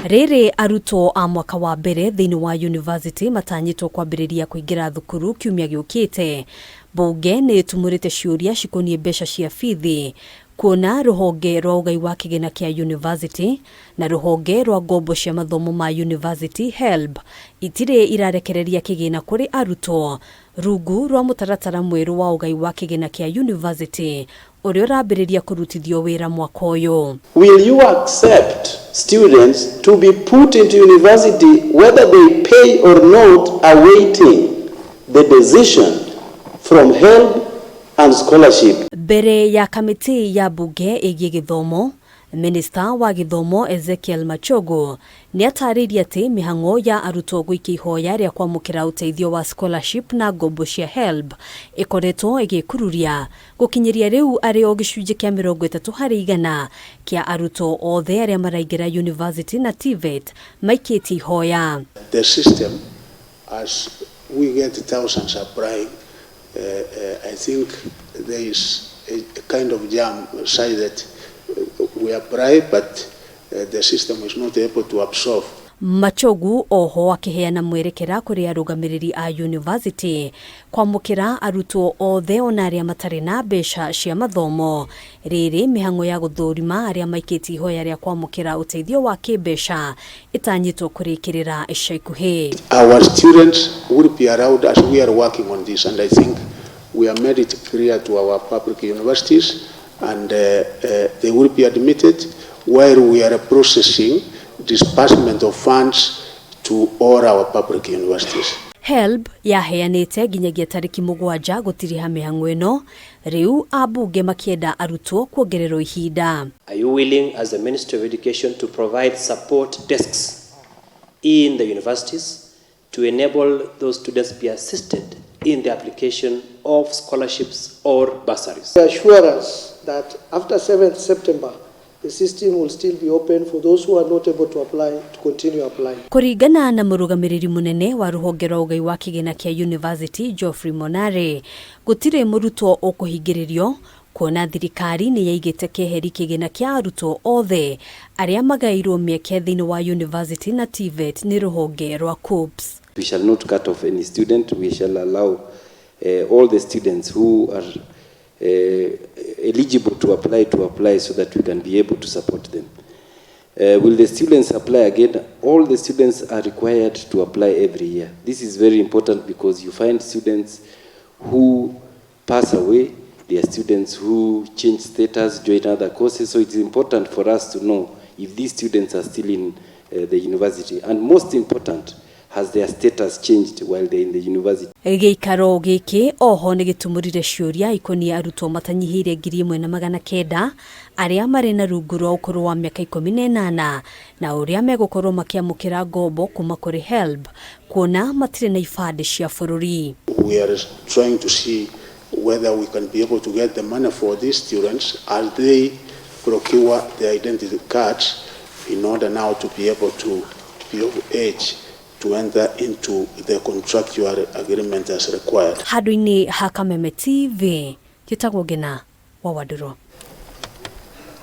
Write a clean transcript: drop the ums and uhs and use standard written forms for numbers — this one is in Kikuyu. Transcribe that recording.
Rĩrĩ arutwo a mwaka wa mbere thĩinĩ wa yunivasĩtĩ matanyĩtwo kwambĩrĩria kũingĩra thukuru kiumia gĩũkĩte, mbunge nĩ ĩtumũrĩte ciũria cikoniĩ mbeca cia bithi kuona rũhonge rwa ũgai wa kĩgĩna kĩa yunivasĩtĩ na rũhonge rwa ngombo cia mathomo ma yunivasĩtĩ HELB itirĩ irarekereria kĩgĩna kũrĩ arutwo rungu rwa mũtaratara mwerũ wa ũgai wa kĩgĩna kĩa yunivasĩtĩ ũrĩa ũrambĩrĩria kũrutithio wĩra mwaka ũyũ. Will you accept students to be put into university whether they pay or not, awaiting the decision from HELB and scholarship? Mbere ya kamĩtĩ ya mbunge ĩgiĩ gĩthomo, Minista wa gĩthomo Ezekiel Machogu nĩ atarĩirie atĩ mĩhang'o ya arutwo gũikia ihoya rĩa kwamũkĩra ũteithio wa scholarship na ngombo cia HELB ĩkoretwo ĩgĩkururia gũkinyĩria rĩu arĩ o gĩcunjĩ kĩa 30% kĩa arutwo othe arĩa maraingĩra university na TVET maikĩtie ihoya. The system, as we get thousands applying, I think there is a kind of jam such that we apply, but the system is not able to absorb. Machogu oho akĩheana mwerekera kũrĩ arũgamĩrĩri a university kwamũkĩra arutwo othe ona arĩa matarĩ na mbeca cia mathomo rĩrĩ mĩhang'o ya gũthũrima arĩa maikĩtie ihoya rĩa kwamũkĩra ũteithio wa kĩmbeca ĩtanyĩtwo kũrĩkĩrĩra ica ikuhĩ. Our students will be allowed as we are working on this, and I think we have made it clear to our public universities, and they will be admitted while we are processing disbursement of funds to all our public universities. HELB yaheanĩte nginyagia tarĩki 7 gũtiriha mĩhang'o ĩno, rĩu ambunge makĩenda arutwo kuongererwo ihinda. Are you willing as the Ministry of Education to provide support desks in the universities to enable those students be assisted in the application of scholarships or bursaries? The assurance that after 7th September, the system will still be open for those who are not able to apply to continue applying. Kũringana na mũrũgamĩrĩri mũnene wa rũhonge rwa ũgai wa kĩgĩna kĩa university Geoffrey Monare, gũtirĩ mũrutwo ũkũhingĩrĩrio kuona thirikari nĩ yaigĩte keheri kĩgĩna kĩa arutwo othe arĩa magaĩirwo mĩeke thĩinĩ wa university na TVET nĩ rũhonge rwa KUCCPS. We shall not cut off any student. We shall allow all the students who are eligible to apply so that we can be able to support them. Will the students apply again? All the students are required to apply every year. This is very important because you find students who pass away, there are students who change status, join other courses, so it's important for us to know if these students are still in the university. And most important, has their status changed while they're in the university? Gĩikaro gĩkĩ oho nĩ gĩtumũrire ciũria ikoniĩ arutwo matanyihĩire 1900 arĩa marĩ na rungu rwa ũkũrũ wa mĩaka 18 na ũrĩa megũkorwo makĩamũkĩra ngombo kuma kũrĩ HELB kuona matirĩ na ibandĩ cia bũrũri. We are trying to see whether we can be able to get the money for these students as they procure their identity cards in order now to be able to be of age to enter into the contractual agreement as required. Handũ-inĩ ha Kameme TV, njĩtagwo Ngina wa Wandũrũ.